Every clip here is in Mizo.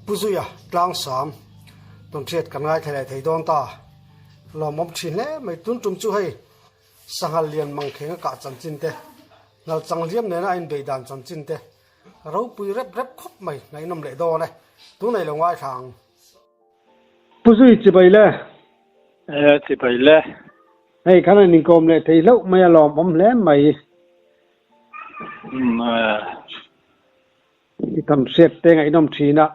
Pu Zuia Tlangsam tawnhriat kan ngaithla leh thei dawn ta. Lawmawm thin hle mai. Tun tum chu hei sanghal lian mangkheng a kah chanchin te, nal changhliam nena a inbei dan chanchin te ropui rep rep khawp mai ngaihnawm leh dawn e. Tunei lo ngaithla ang. Pu Zui chibai le. E chibai le. Hei khan an inkawm leh thei hlauh mai a lawmawm hle mai. Umm. I tam hriat te ngaihnawm thin a,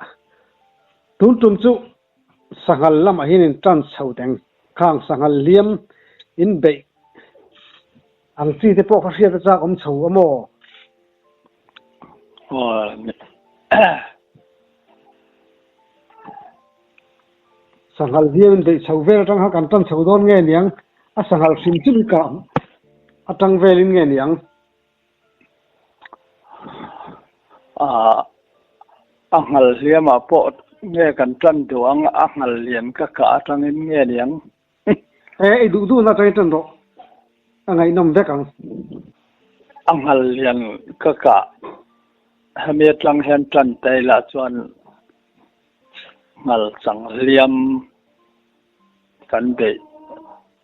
tun tum chu sanghal lamah hian in tan chho teng. Khang sanghal hliam in beih ang chi te pawh kha hriat a chak awm chho a maw? Sanghal hliam in beih chho vel atang kha kan tan chho dawn nge niang? A sanghal hrim hrim kah atang velin nge niang? A nghal hliamah pawh nge kan tan duh ang, a nghal lian ka kah atangin nge niang. E, i duh duhna atangin tan rawh, a ngaihnawm vek ang. A nghal lian ka kah hemi atang hian tan ta ila chuan nghal chang hliam kan beih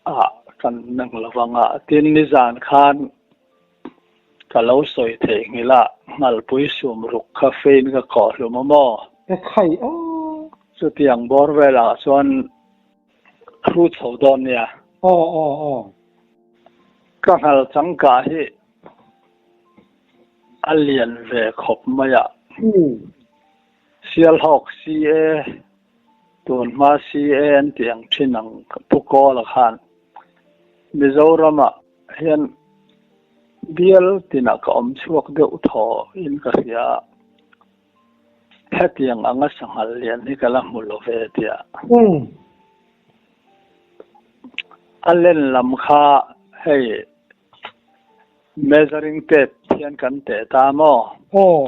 ah kan nang lo vang a, tin nizan khan ka lo sawi theihnghilh a, nghalpui sum ruk kha fein ka kawh hlum a maw? Ka khai aw. Chutiang bawr velah chuan thu chho dawn nia. Aw aw aw. Ka nghal changkah hi a lian ve khawp mai a. Sialhawk CA Tun hma CA an tih ang thin ang Pu Kawla khan Mizoramah hian bial tinah ka awm chhuak deuh thaw in ka hria a, hetiang anga sanghal lian hi ka la hmu lo ve tia. A len lam kha hei measuring tape hian kan teh ta maw? Aw.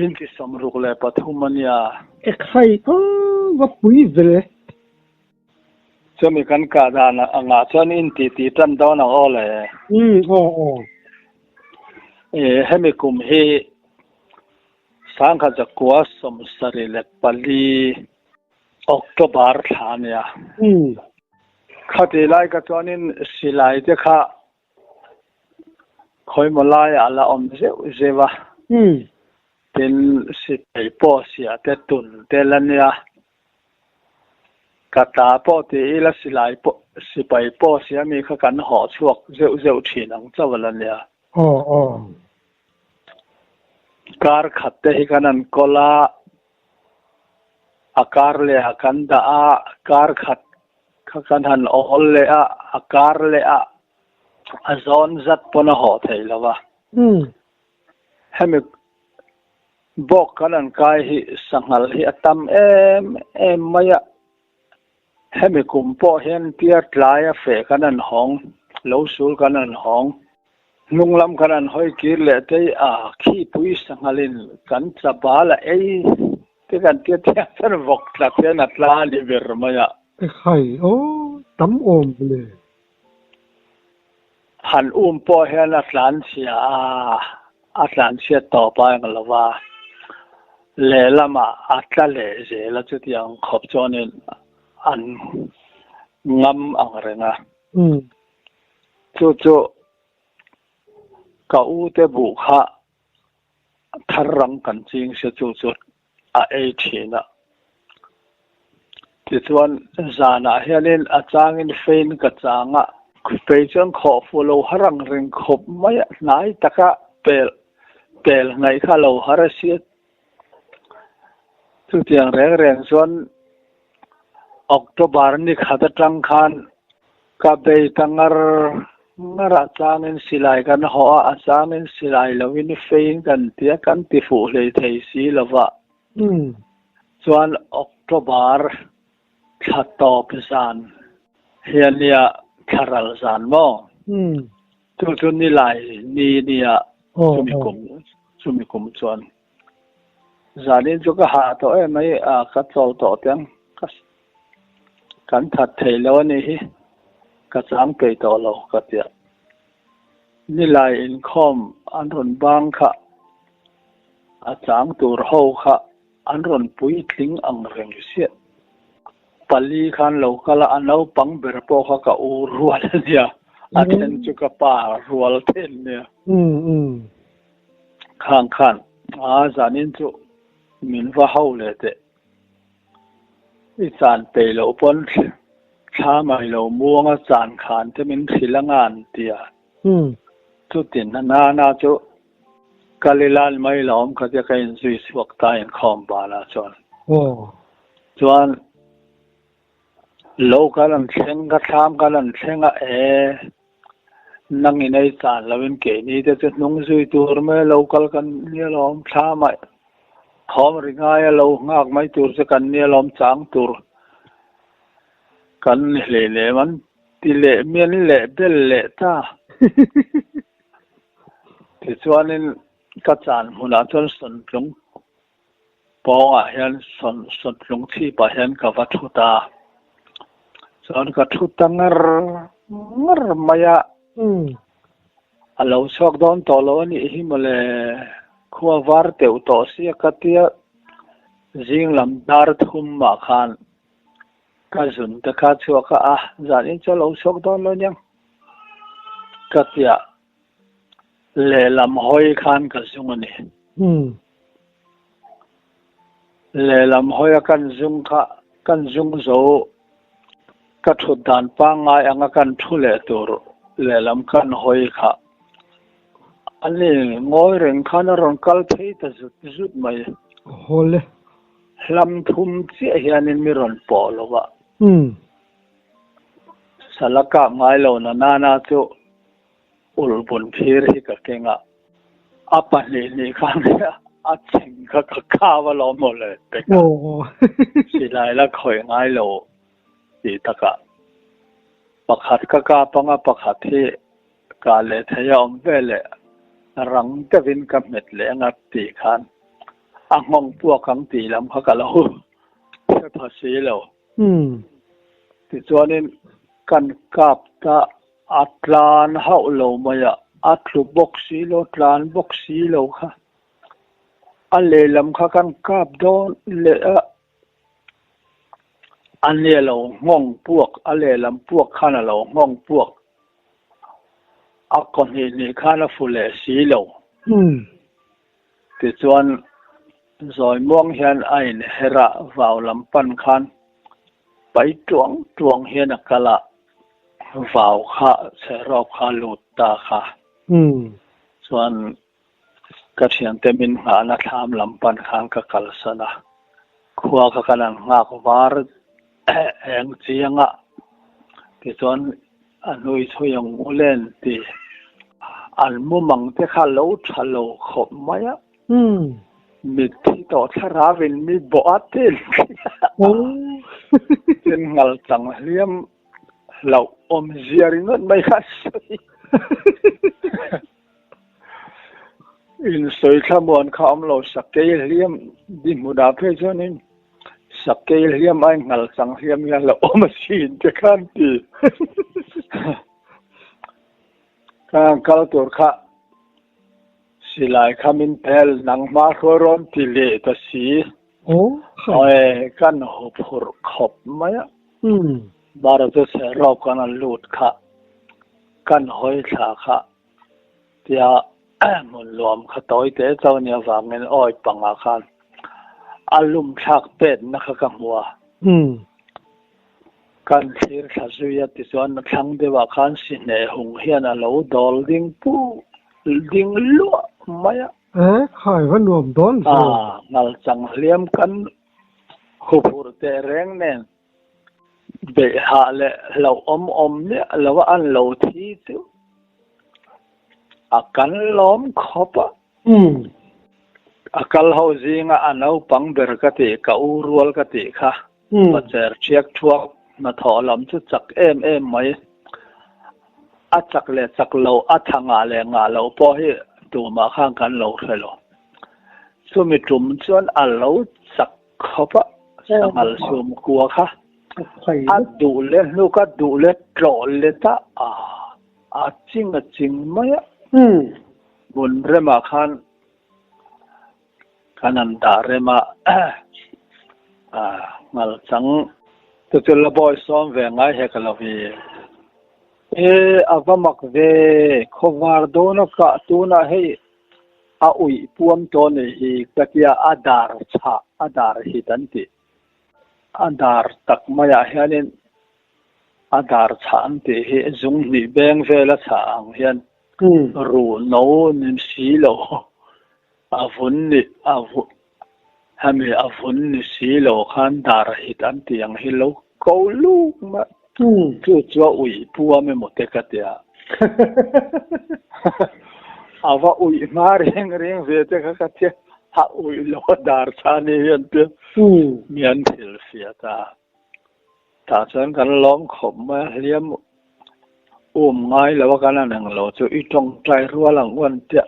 Inti 63 a nia. Ekhai a va pui ve. Chumi kan kah dan angah chuan inti tih tan dawn ang aw le. Umm aw aw. E hemi kum hi 1974 October thla a nia. Umm. Khati lai ka chuanin silai te kha Khawimaw laiah a la awm zeuh zeuh a, tin sipai pawh siah te tun te la nia. Ka ta pawh ti ila silai pawh sipai pawh sia mi kha kan haw chhuak zeuh zeuh thin ang chauh a la nia. Aw aw. Kar khat te hi kan an kawl a, a kar leh ah kan dah a, kar khat kha kan han awl leh a, a kar leh ah a zawn zat pawn a haw thei lo va. Hemi bawk kan an kai hi sanghal hi a tam em em mai a, hemi kum pawh hian tia tlai a feh kan an hawng, lo sul kan an hawng, hnung lam kan an hawi kir leh te hi a khipui sanghalin kan chabal a ei te kan tia thiang chuan vawk tla hian a tla a ni ber mai a. Ekhai aw tam awm le. Han um pawh hian a tlanchhia a, a tlanchhiat tawp a eng lo va, lehlamah a tla leh zel a chutiang khawp chuanin an ngam ang reng a. Chu chu ka u te buh kha thar rang kan ching se chu chu a ei thin a. Tichuan zanah hianin a changin fein ka chang a, fei chuan khawh fuh lo har ang reng khawp mai a, hnai taka pel pel hnaih kha a lo har a si a. Chutiang reng reng chuan October ni khat atang khan ka bei ta ngar ngar a, changin silai kan haw a, a changin silai lovin fein kan ti a, kan ti fuh hlei thei si lova. Chuan October thla tawp zan hian nia thla ral zan maw? Chu chu nilai ni nia chumi kum chumi kum chuan. Zanin chu ka hah tawh em mai a, ka chawl tawh teng. Ka kan that thei lo a nih hi, ka chang peih tawh lo ka ti a. Nilai inkhawm an rawn bang kha, a chang tur ho kha. An rawn puitling ang reng siah. Pali khan lo kal a, a naupang ber pawh kha ka u rual a nia, a then chu ka pa rual then nia. Khang khan a zanin chu min va ho leh teh. I chan peih loh pawn thla mai lo muanga chan khan te min hrilh anga an ti a. Chutin a nana chu kal ila ni mai lo awm khatia ka inzui chhuak ta inkhawm banah chuan. Chuan lo kan an thleng ka thlam kan an thleng a e nang in ei chan loin keini te chu hnung zui tur mai lo kal kan nia lawm thlam ah Thawm ri ngaia lo nghak mai tur che kan nia lawm chang tur kan ni hlei lem an ti leh mian leh bel leh ta. Tichuanin ka chan hmunah chuan Sawntlung pawngah hian sawn Sawntlung chhipah hian ka va thu ta. Chuan ka thu ta ngar ngar mai a. A lo chhuak dawn tawh lo a nih hi mawle, khua var teuh tawh sia ka tia zing lam dar thum mah khan ka zun te kha chhuak a, a zan in chu a lo chhuak dawn lo aniang ka tia lehlam hawi khan ka zung a ni. Lehlam hawia kan zung kha kan zung zo ka thut dan pangngai anga kan thu leh tur lehlam kan hawi kha a ni ngawi reng khan a rawn kal phei ta zut zut mai. Haw le. Hlam thum chiah hianin mi rawn pawh lo va. Sala kap ngai lo na nana chu Ulhbun phir hi ka keng a, a pahnih hnih khan a chhing kha ka kau a lawm maw le pek a, silai la khawih ngai lo tih takah pakhat ka kap anga pakhat hi kah leh thei a awm ve leh rang deuhin ka hmet leh anga tih khan a nghawng puak ang tih lam kha ka lo hre pha si lo. Tichuanin kan kap ta A tlan hauh lo mai a, a tlu bawk si lo, tlan bawk si lo kha. A lehlam kha kan kap dawn leh a, a ni a lo nghawng puak, a lehlam puak khan a lo nghawng puak. A kaw hnih hnih khan a fu leh si lo. Tichuan, zawi muang hian a inher a, vau lam pan khan pai tuang tuang hian a kal a, vau kha chherawk kha lut ta kha. Chuan ka thiante min nghahna thlam lam pan khan ka kalsan a, khua kha kan han nghak var eng chiang a, tichuan A hnui chhui ang u len ti an mumang te kha lo tha lo khawp mai a. Mitthi tawh thlarau in mi bawh a tel a. Tin ngal chang hliam hlauh awm zia ringawt mai kha sawi. In sawi thlamuan kha awm lo sakei hliam di hmunah phei chuanin Sakei hliam ai ngal chang hliam hian lo awm a sin te khan ti. Ka han kal tur kha silai kha min pel nangma hruai rawn ti leh ta si. Awi kan huphurh khawp mai a. Bara chu Serrawk kan han lut kha kan hawi thla kha Tia hmun luam kha tawi te chauh a nih avangin awi pangah khan a lum thlak petna kha ka hmu a. Kan thlir thla zui a tichuan a thlang deuhah khan sihneh hung hian a lo dawl ding pu ding luah mai a. E, khai va nuam dawn ve. A, ngal chang hliam kan huphurh teh reng nen Beih hah leh hlauh awm awm miah lo a an lo thi chu a kan lawm khawp a. A kal ho zinga a naupang ber ka tih, ka u rual ka tih kha pacher ṭhiak ṭhuak hnathawh lam chu chak em em mai. A chak leh chak lo, a tha ngah leh ngah lo pawh hi tumah khan kan lo hre lo. Chumi tum chuan a lo chak Khawp a, sanghal sum kua kha a duh leh hnuk a duh leh tlawh let a, a ching a ching mai a. Hmun remah khan Kan han dah rem a, ngal chang chu chu la bawi sawm ve ngai hek a lo hi. E, a va mak ve, khawvar dawn a kah tunah hei a uih puam tawh ni hi ka tia a dar chhah, a dar hit an tih. A dar tak maiah hianin a dar chhah an tih hi zung hnih beng vela chhah ang hian ruh no ni si lo. A vun ni a vu hemi a vun ni si lo khan dar hit an tih ang hi lo ko luk mai. Chu chu a uih puam emaw te ka tia. A va uih hma reng reng ve te kha ka tia. A uih lo a dar chhan hi hian tia mi an thilfiah ta. Tah chuan kan lawm khawp mai a, hliam um ngai lo a kan han eng lo chu i tawngtai rual ang u an tia.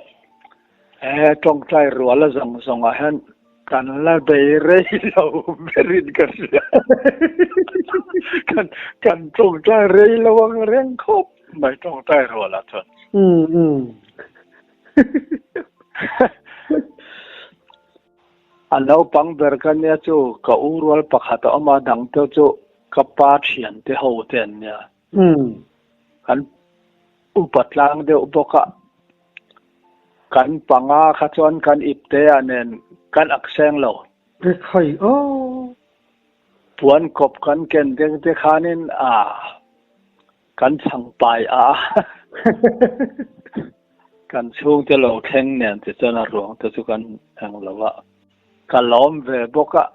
He tawngtai rual a zawng zawng ah hian kan la bei rei lo berin ka hria. Kan kan tawngtai rei lo ang reng khawp mai tawngtai rual ah chuan. A naupang ber ka nia chu ka u rual pakhat a awm a, dang te chu ka pa thian te ho te an nia. Kan upa tlang deuh bawk a, kan panga kha chuan kan ipte ah nen kan ak seng lo. Ekhai aw. Puan kawp kan ken deng te khanin a kan chhang pai a. Kan chhungte lo thleng nen ti chuan a ruang te chu kan eng lo a, ka lawm ve bawk a,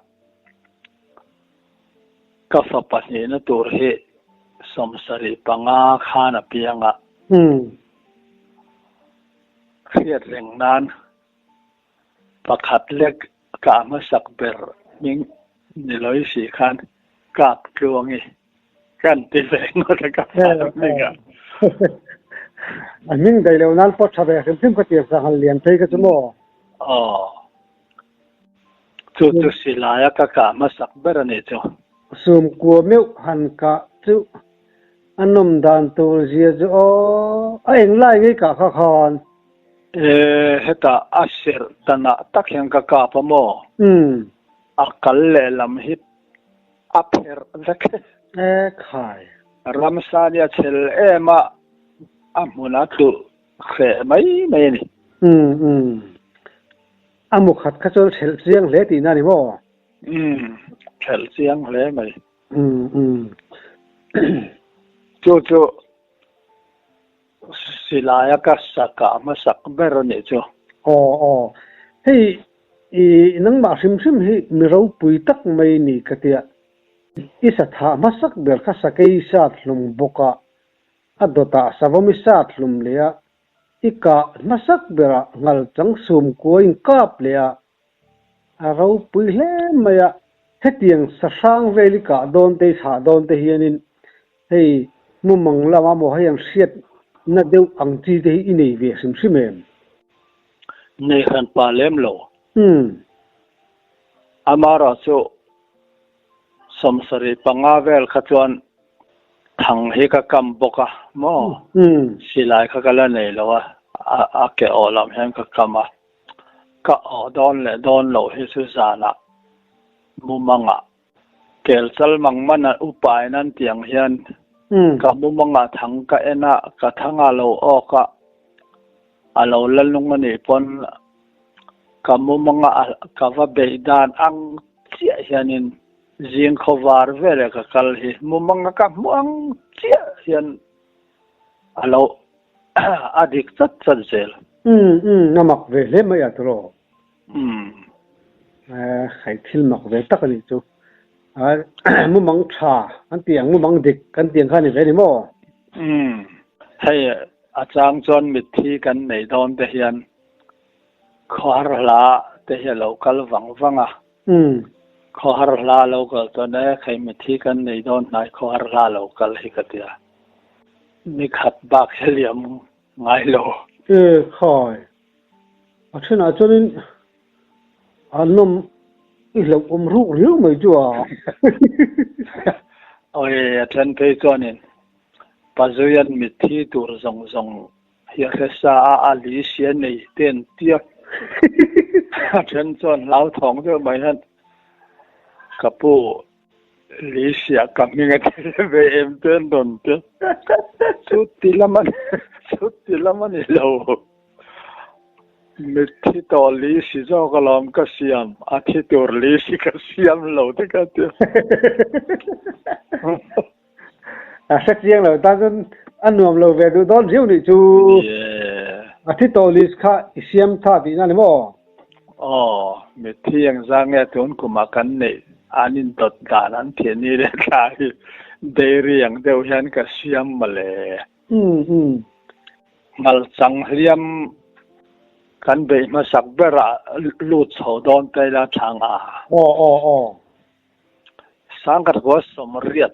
ka fa pahnihna tur hi 75 khan a piang a, hriat reng nan pakhat lek kah hmasak ber hming ni lawi si khan kap tluangi Kan ti ve ngawt a ka fa hming a. A hming daih loh nan pawh tha ve hrim hrim ka ti a sanghal lian phei ka chu maw? Aw. Chu chu silai a ka kah hmasak ber a nih chu. Sumkua meuh han kah chu a nawm dan tur zia chu aw. A eng lai ngei kah kha khan? E, hetah a serh tanah tak hian ka kap a maw? Umm. A kal lehlam hi A pherh vek. E khai. Ramsa nia chhel em a, a hmun a tluh hreh mai mai a ni. Umm umm. A mu khat kha chuan hrelh chiang hle tihna a ni maw? Umm, hrelh chiang hle mai. Umm umm. Chu chu Silai a ka sakah hmasak ber a nih chu. Aw aw. Hei i nangmah hrim hrim hi mi ropui tak mai ni ka tia. I sa thah hmasak ber kha sakei sat hlum bawk a, a dawtah savawm i sat hlum leh a, i kah hmasak berah ngal chang sum kua in kap leh a, a ropui hle mai a. Hetiang sahrang vel i kah dawn te i thah dawn te hianin Hei mumang lama maw hei an hriat na deuh ang chi te hi i nei ve hrim hrim em? Nei hran pa lem lo. Umm. Amaherawh chu 75 vel kha chuan thang hi ka kam bawk a maw? Umm. Silai kha ka la nei lo a, a ke awh lam hian ka kam a. Ka awh dawn leh dawn loh hi chu zanah mumangah Kel chal mang man a upa in an ti ang hian ka mumang ah thang ka en a, ka thang a lo awk a, a lo la nung a nih pawn ka mumang ah ka va beih dan ang chiah hianin zing khawvar veleh ka kal hi mumang a ka hmuh ang chiah hian a lo a dik chat chat zel. Umm umm a mak ve hle mai a tiraw. Umm. Hei thil mak ve tak a nih chu. Mumang tha an tih ang, mumang dik kan tih ang kha a ni ve a ni maw? Umm. Hei a chang chuan mitthi kan nei dawn te hian khawhar hla te hi a lo kal vang vang a. Umm. Khawhar hla a lo kal chuan e hei mitthi kan nei dawn hnai khawhar hla a lo kal hi ka ti a. Nikhat bak hi liam ngai lo. E khai. A thenah chuanin a nawm i hlauh awm ruk riau mai chu a. Awi a then phei chuanin Pazuian mitthi tur zawng zawng hi a hre sa a, a li sia nei te an tia. A then chuan hlauthawng deuh mai hian ka pu Li siah ka hming a tel ve em te an rawn ti a. Chuti lam a chuti lam a ni lo. Mitthi tawh li si zawk alawm ka siam, a thi tur li si ka siam lo te ka ti a. A hre chiang lo tan chuan a nuam lo ve duh dawn riau nih chu. A thi tawh list kha i siam tha tihna a ni maw? Aw, mitthi engzah nge tun kumah kan neih an indawt dan an thih ni leh thla hi dairy ang deuh hian ka siam mawle. Ngalchang hliam kan beih hmasak berah lut chho dawn ta ila thlang a. Aw aw aw. Sangkhat khua sawmriat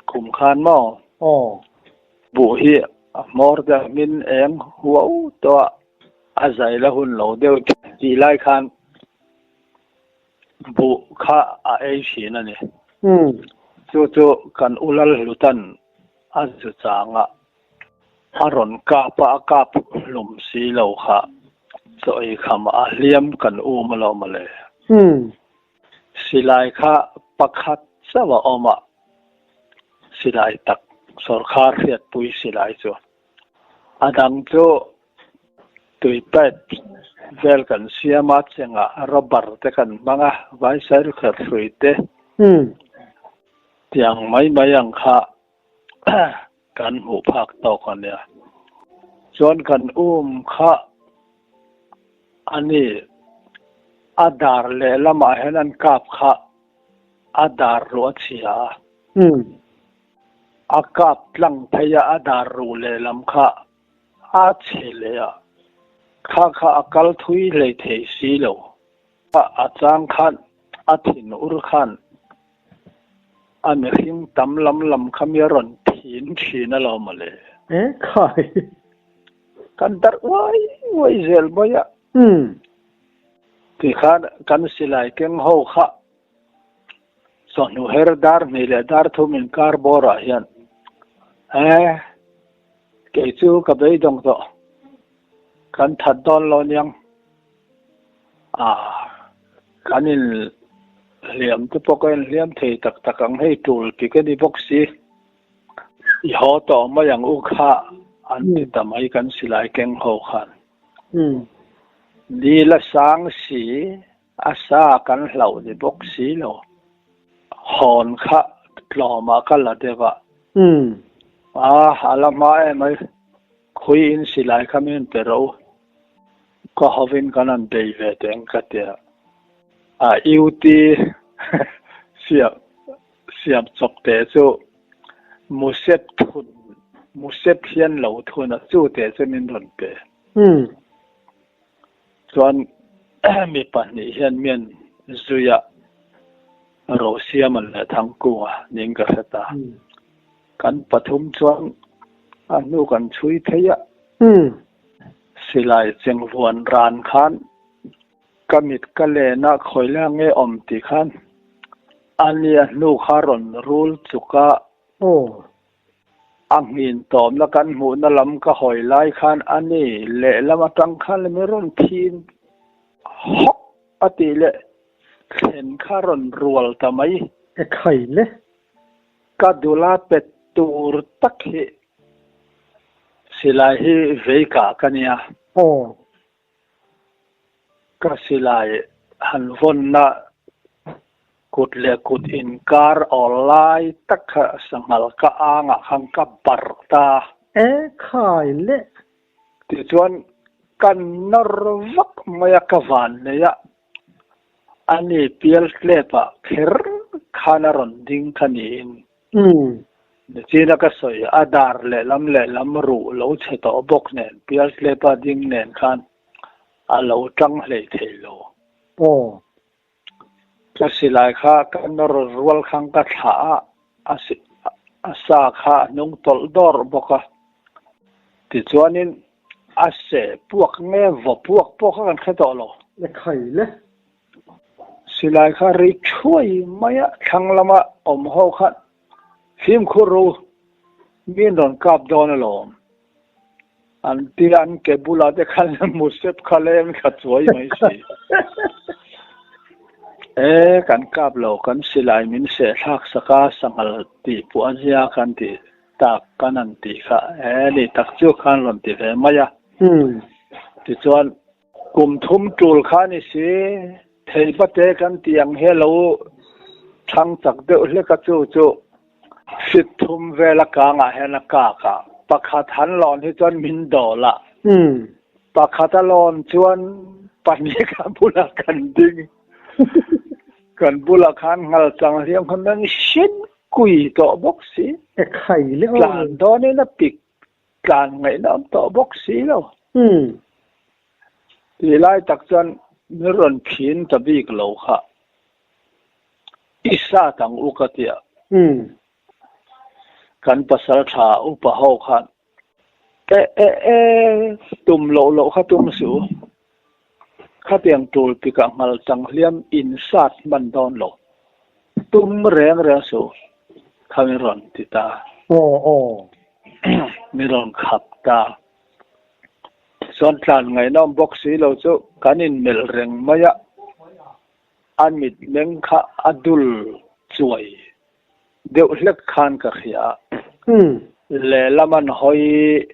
kum khan maw? Aw. Buh hi a hmawr deuh hmin eng huau tawh a, a zai la hun lo deuh tih lai khan buh kha a ei thin a ni. Chu chu kan u Lalhlutan a zu changa a rawn kap a, a kap hlum si lo kha chaw ei kham a hliam kan um alawm mawle. Silai kha pakhat chauh a awm a, silai tak sawrkhar hriatpui silai chu. A dang chu tui pipe vel kan siam a, chengah rubber te kan hmang a, vaisailkher hrui te tiang mai mai ang kha kan hmuh phak tawk a nia. Chuan kan um kha a ni, a dar lehlamah hian an kap kha a dar ruh a chhia a. A kap tlang phei a, a dar ruh lehlam kha a chhe leh a, kha kha a kal thui hlei thei si lo. A chang khan a thin ur khan a mihring tam lam lam kha mi a rawn thin thin alawm mawle. E khai. Kan darh uai uai zel mai a. Tikhan kan silai keng ho kha chawhnu her dar hnih leh dar thum inkar bawrah hian e kei chu ka beidawng tawh kan that dawn lo aniang. Ah, kan in hliam te pawh ka inhliam thei tak tak ang hei tul ti ka ni bawk si. I haw tawh mai ang u kha an ti ta mai kan silai keng ho khan. Dil a sang si, a sa kan hlauh ni bawk si lo. Hawn kha tlawmah ka la deuh a. Ah, a la hma em ai, khuiin silai kha min pe rawh u. Ka hovin kan han bei ve teh ang ka ti a, a UT siam siam chawp teh chu Musep thun Musep hian lo thun a chu teh chu min rawn pe. Chuan mi pahnih hian mian zuia Rosiama leh Thangkunga niin ka hre ta. Kan pathum chuan a hnu kan chhui phei a. Silai chengvuan ran khan ka mit ka len a khawi la nge awm tih khan a ni a hnu kha rawn rul chuk a. A nghin tawmna kan hmuhna lam ka hawi lai khan a ni lehlam atang khan mi rawn thin hawk a tih leh thlen kha rawn rual ta mai. E khai le. Ka dula pet tur tak hi silai hi vei kah ka nia. Aw. Ka silai han vawnna kut leh kut inkar awl lai tak kha sanghal ka angah khan ka barh ta. E khai le. Tichuan ka nawr vak mai a ka van nei a. A ni pial tlepah kher khan a rawn ding kha niin nichin a ka sawi a dar lehlam lehlam ruh lo chhe tawh bawk nen pial tlepa ding nen khan a lo tang hlei thei lo. Aw. Ka silai kha ka nawr rual khan ka thlah a, a sa kha a hnung tawlh dawr bawk a. Tichuanin A seh puak nge vaw puak pawh kha kan hre tawh lo. Le khai le. Silai kha ri thuai mai a, thlang lama awm ho khan fimkhur ru, min rawn kap dawn alawm. An tia an ke bulah te khan musep kha leng kha chuai mai si. E kan kap lo kan silai min seh thlak sak a sanghal tih pawh a zia kan tih tak kan han tih kha e ni tak chu khan rawn ti ve mai a. Tichuan kum thum tul kha ni si theipate kan tih ang hi a lo thang chak deuh hlek a chu chu Sit thum vela kangah hian a kak a, pakhat han lawn hi chuan min dawl a, pakhat a lawn chuan pahnih kha bulah kan ding. Kan bulah khan nghal chang hliam kha meng hrin kui tawh bawk si. Tlan dawnin a pik tlan ngaihna awm tawh bawk si lo. Tih lai tak chuan min rawn phin ta bik lo kha. I sat ang u ka tia. Kan pasal tha upa ho khan e e e tum loh loh kha tum suh u. Khatiang tul tikah nghal chang hliam in sat hman dawn lo. Tum reng reng suh u. Kha min rawn ti ta. Min rawn khap ta. Chuan tlan ngaihnawm bawk si lo chu kan inmelh reng mai a. A mitmeng kha a dul chuai deuh hlek khan ka hria a, lehlam an hawi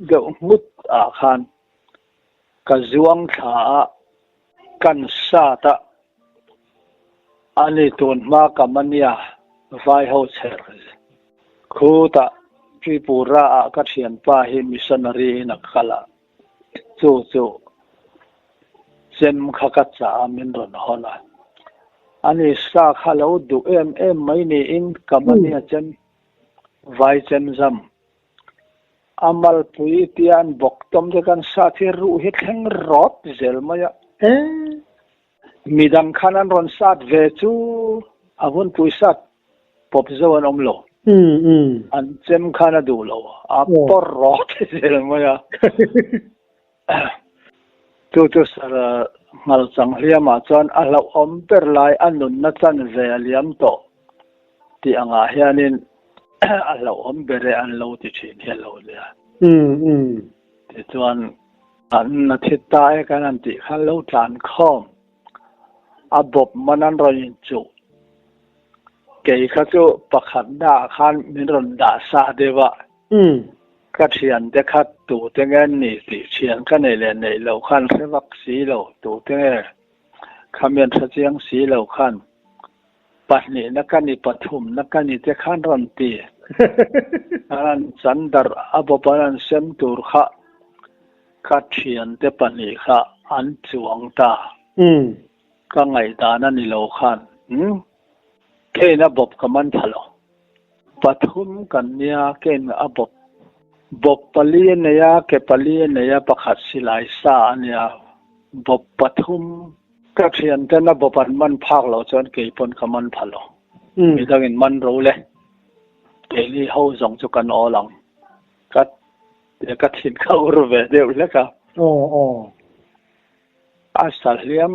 deuh nghut ah khan ka zuang thla a, kan sat a, ani tun hma ka mania vai ho chher khutah Tripura ah ka thianpa hi missionary in a kal a. Chu chu chem kha ka chah a min rawn hawn a. Ani sa kha lo duh em em mai niin ka mania chem vai chem zam. A malpui tia an bawk tawm te kan sa thi ruh hi thleng rawt zel mai a. Midang khan an rawn sat ve chu a hunpui sat pawp zo an awm lo. An chem khan a duh lo. A pawr rawt zel mai a. Chu chu sir nghal chang hliamah chuan a hlauhawm ber lai a nunna chan ve a liam tawh tih angah hianin a hlauhawm ber e an lo ti thin hi a lo nia. Tichuan an a thi ta e kan han tih khan lo tlan khawm a bawp man an rawn inchuh. Kei kha chu pakhat naah khan min rawn dah sa deuh a, ka thiante kha tute nge an ni tih thian ka neih leh neih loh khan hre vak si lo, tute nge kha mi an hre chiang si lo khan pahnihna ka ni pathumna ka ni te khan rawn ti. An chan darh a bawp an an sem tur kha ka thiante pahnih kha an chuang ta. Ka ngaihdan a ni lo khan umm Kane a bawp ka man pha lo. Pathum kan nia Kane a bawp bawp pali a nei a, ke pali a nei a, pakhat silai sa a nia. Bawp pathum ka thian ten a bawp an man phak loh chuan kei pawn ka man pha lo. Midangin man ro le. Keini ho zawng chu kan awl ang. Ka ka thin kha ur ve deuh hlek a. Aw aw. A sahliam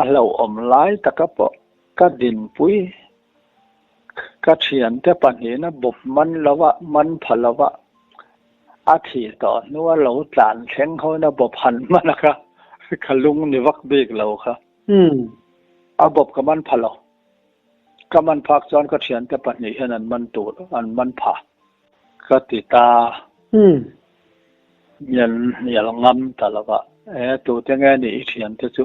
a hlauhawm lai taka pawh ka dinpui. Ka thiante pahnihna bawp man lova, man pha lova a thih tawh hnua lo tlan thleng hawina bawp han hman a kha, ka lung ni vak bik lo kha. A bawp ka man pha lo. Ka man phak chuan ka thiante pahnih hian an man tur, an man pha ka ti ta. Mian hnial ngam ta lo va, E, tute nge nih i thiante chu?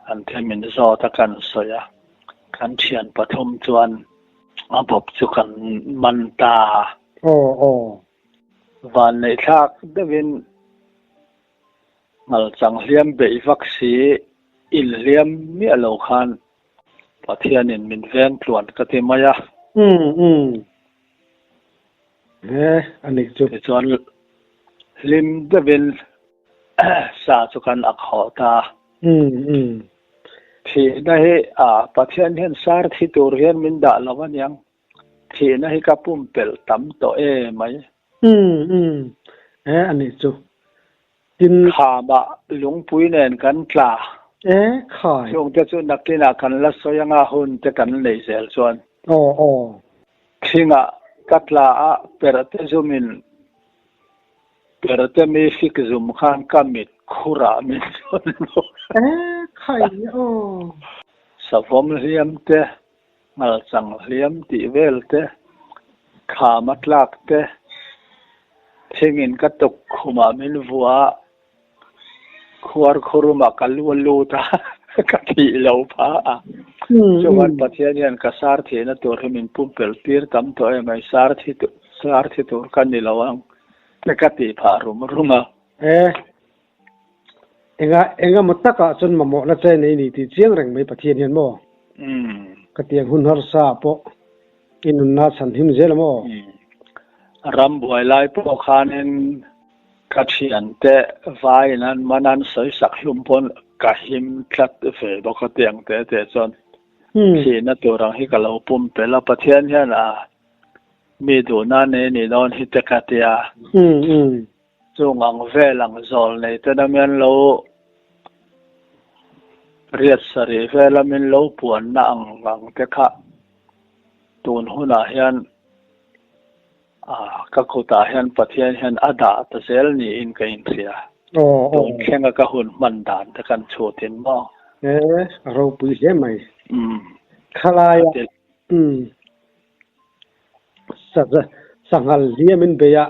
An the min zawt a kan sawi a, kan thian pathum chuan a bawp chu kan man ta. Aw, aw. Vanneihthlak deuhin Ngalchang hliam beih vak si inhliam miah lo khan Pathianin min veng tluan ka ti mai a. Umm umm. He a nih chu. Tichuan hlim deuhin sa chu kan ak hawh ta. Umm umm. Thihna hi a Pathian hian sar thi tur hian min dah lo aniang. Thihna hi ka pumpelh tam tawh e mai. Umm umm e a nih chu. Tin. Khamah lungpui nen kan tla. E khai. Chungte chu nakinah kan la sawi anga hun te kan neih zel chuan. Aw aw. Thingah ka tla a perh te zumin. Perte mi fik zum khan ka mit khurah min chuan bawk. E khai aw. Savawm hliam te, ngalchang hliam tih vel te, kham a tlak te, thingin ka tuk khumah min vuah a, khuar khurumah ka lu a lut a, ka thih lo phah a. Chuan Pathian hian ka sar thihna tur hi min pumpelh tir tam tawh em ai, sar thi sar thi tur ka ni lo ang te ka tih phah rum rum a. E, enga engemaw takah chuan mamawhna che nei ni tih chiang reng mai Pathian hian maw? Ka tiang hun harsa ah pawh i nunna chhan him zel a maw? Ram buai lai pawh khanin ka thiante vaiin an man an sawi sak hlum pawn ka him tlat ve bawk a tiang te te chuan thihna tur ang hi ka lo pumpelh a, Pathian hian a mi duhna nei ni dawn hi te ka tia. Chung ang vel ang zawl nei ten a mian lo riat sarih vel a min lo puanna ang ang te kha tun hunah hian ka kutah hian Pathian hian a dah ta zel niin ka inhria. Tun thlenga ka hun hman dan te kan chhutin maw? E, a ropui hle mai. Khalaia Sanghal hliam in bei a,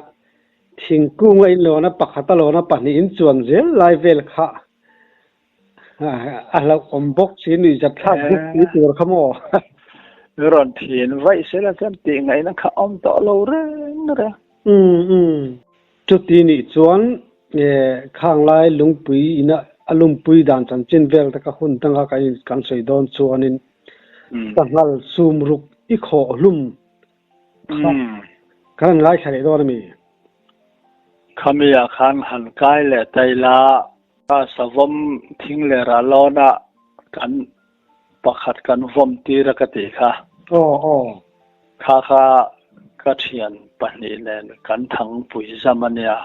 thingkung a inlawn a, pakhat a lawn a, pahnih in chuan zel lai vel kha a hlauhawm bawk si, nuihzat thlak bawk si tur kha maw? Rawn thin vaih sela chuan tih ngaihna kha awm tawh lo reng reng. Chuti nih chuan khang lai lungpui ina a lumpui dan chanchin vel te kha hun danga kan sawi dawn chuanin Sanghal sum ruk i khawh hlum kha kan han ngaithla leh dawn a mi? Khami ah khan han kai leh ta ila, savawm thing leh rah lawn ah kan pakhat kan vawm tir a ka tih kha. Aw aw. Kha kha ka thian pahnih nen kan thangpui zam a nia.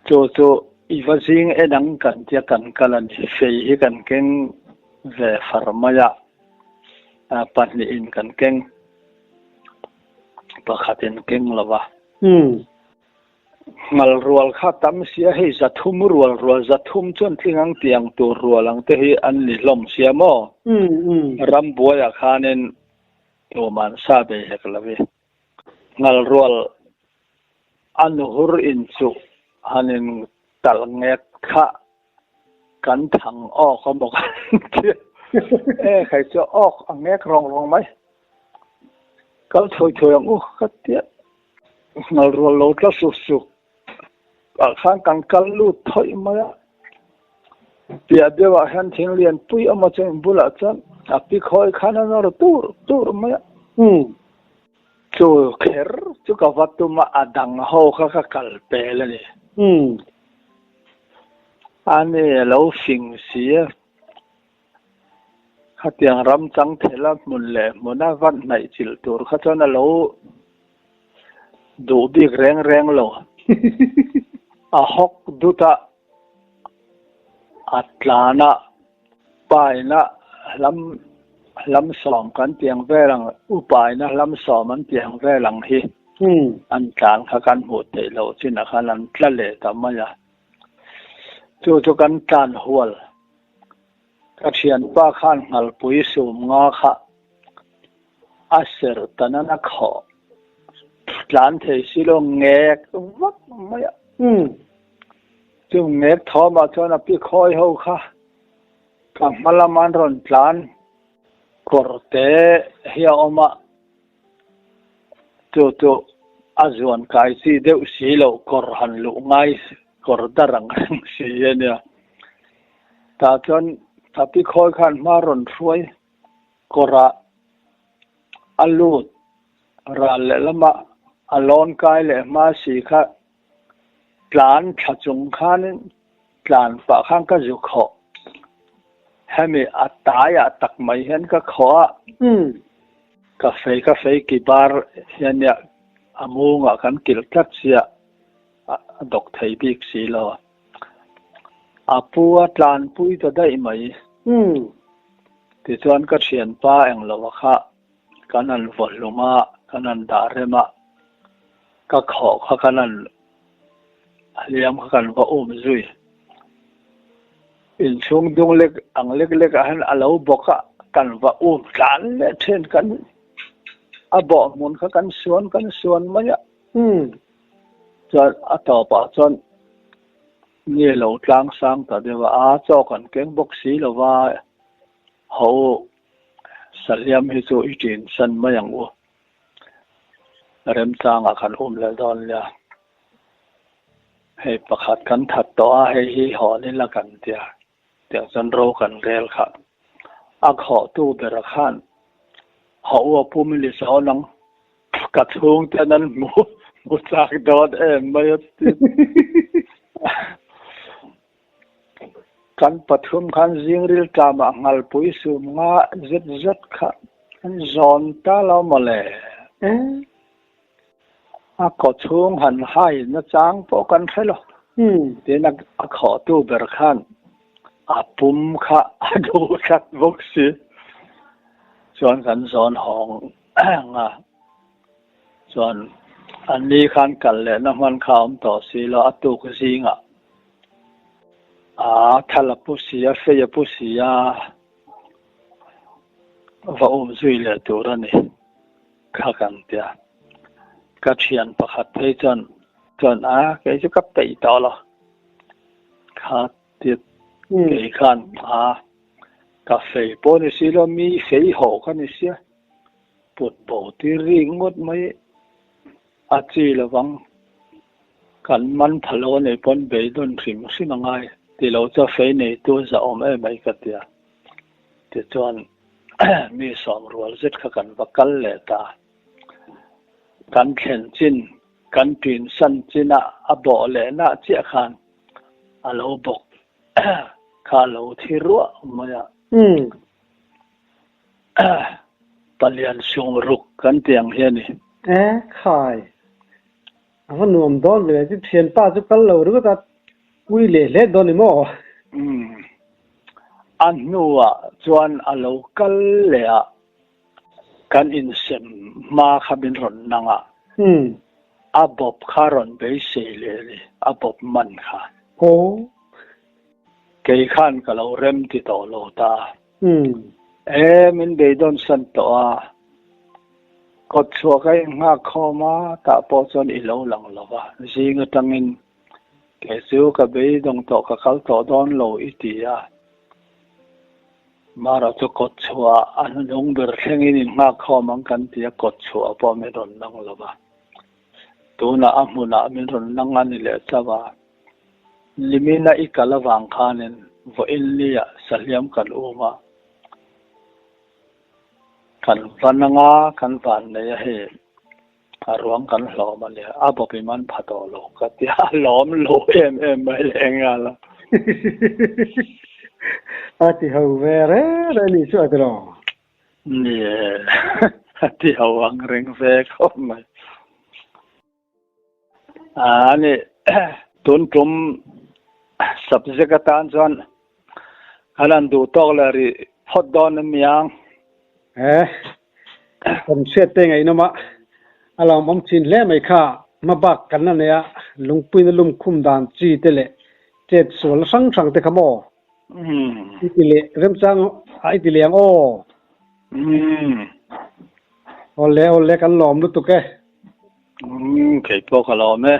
Chu chu i va zing en ang kan tia kan kal a ni. Fei hi kan keng ve far mai a, pahnihin kan keng, pakhatin keng lo va. Ngal rual kha tam sia hei zathum rual rual zathum chuan tling ang tiang tur rual ang te hi an ni hlawm sia maw? Rambuaiah khanin tuman sa bei hek lo i. Ngal rual an hur in chu han in talh ngek kha kan thang awk a maw kan ti e khai chu awk a ngek rawng rawng mai kal thawi thawi ang u ka tia ngal rual lo tla suk suk ah khan kan kal lut thawih mai a piah deuh ah hian thing lian pui a maw chuan bulah chuan a pi khawi khan a nawr tur tur mai a chu kher chu ka va tum a a dang ho kha ka kal pel a ni a ni a lo fing si a khatiang ram chang thela hmun leh hmuna va hnaih chilh tur kha chuan a lo Duh bik reng reng lo. A hawk dut a, a tlan a, paina hlam hlam sawm kan tih ang vel ang, upaina hlam sawm an tih ang vel ang hi an tlan kha kan hmuh theih loh chinah khan an tla leh ta mai a. Chu chu kan tlan hual. Ka thianpa khan nghalpui sum nga kha A ser ta nana khawh tlan thei si lo ngek vak mai a. Chu ngek thawmah chuan a pi khawi ho kha ka hma lama an rawn tlan kawr te hi a awm a, chu chu a zuan kai chi deuh si loh kawr han luh ngai kawr dar ang reng si a nia. Tah chuan a pi khawi khan hma rawn hruai. Kawrah a lut ral lehlamah a lawn kai leh hma si kha tlan thla chung khanin tlan pah khan ka zu khawh. Hemi a taiah tak mai hian ka khawh a, ka fei ka fei ki bar hian nia a mungah kan kilh tlat sia a dawk thei bik si lo. A pu a tlanpui ta daih mai. Tichuan ka thianpa englo kha kan han vaw hlum a, kan han dah rem a, ka khawh kha kan han. hliam kha kan va um zui. Inchhung dung lek ang lek lek ah hian a lo bawk a, kan va um tlan leh thin kan a bawh hmun kha kan suan kan suan mai a. Chuan a tawpah chuan nge lo tlang sang ta deuh a, a chaw kan keng bawk si lo va, ho sahliam hi chu i ṭin san mai ang u. Remchangah kan um leh dawn nia. Hei pakhat kan that tawh a, hei hi hawn ila kan tia. Tiang chuan ro kan rel kha. A khawhtu bera khan haw u a pum i li sawn ang. Ka chhungten an hmu hmu chak dawn em mai a ti. Kan pathum khan zingril tlamah ngalpui sum nga zet zet kha an zawn ta lo mawle. A kaw chhung han hai nachang pawh kan hre lo. Tin a khawhtu ber khan a pum kha a duh tlat bawk si. Chuan kan zawn hawng nga. Chuan an ni khan kal lehna hman kha a awm tawh si lo, a tuk zingah a thal a pu si a, fei a pu si a, va um zui leh tur a ni kha kan tia. Ka thian pakhat phei chuan chuan a kei chu ka peih tawh lo kha ti kei khan a ka fei pawh ni si lo mi fei haw ka ni sia. Put bo tir rik ngawt mai a chi lovang. Kan man pha lo a nih pawn beidawn hrim hrim a ngai ti lo chu a fei neitu za awm em mai ka tia. Tichuan mi sawm rual zet kha kan va kal leh ta. Kan thlen chin, kan ṭin san chinah a bawh leh nah chiah khan a lo bawk kha a lo thi ruah mai a. Palian sung ruk kan ti ang hi a ni. E khai, a va nuam dawn ve, chu thianpa chu kal lo ringawt a, ui leh hle dawn ni maw? Umm, a hnuah chuan a lo kal leh a, kan insem hma kha min rawn nang a, a bawp kha rawn beisei leh a ni, a bawp man kha. Aw. Kei khan ka lo rem ti tawh lo ta. E, min beidawn san tawh a. Kawt chhuah ka inghak khawm a, tah pawh chuan i lo lang lo va. Zing atangin kei chu ka beidawng tawh ka kal tawh dawn lo i ti a. Mara chu kawt chhuah a hnunung ber thlengin inghak khawm ang kan ti a, kawt chhuah pawh min rawn lang lo va. Tunah a hmunah min rawn lang a ni leh chauh a. Limina i kal avang khanin vawiin nia sahliam kan um a, kan van anga kan van nei a hei a ruang kan hlawm a nia, a bawp i man pha tawh lo ka ti a, lawm lo em em mai leh nghal a. A ti ho ve reng reng ni chu a ti lo. Ni e, a ti ho ang reng ve khawp mai. A ni, tun tum subject atan chuan kan han duh tawk leh rih phawt dawn a niang. E, kan hriat te ngaihnawm a, a lawmawm thin hle mai kha, hmabak kan la nei a, lungpuina lum khum dan chi te leh chet sual hrang hrang te kha maw? I ti leh remchang a i ti leh ang aw. Awle awle kan lawm lutuk e. Umm kei pawh ka lawm e.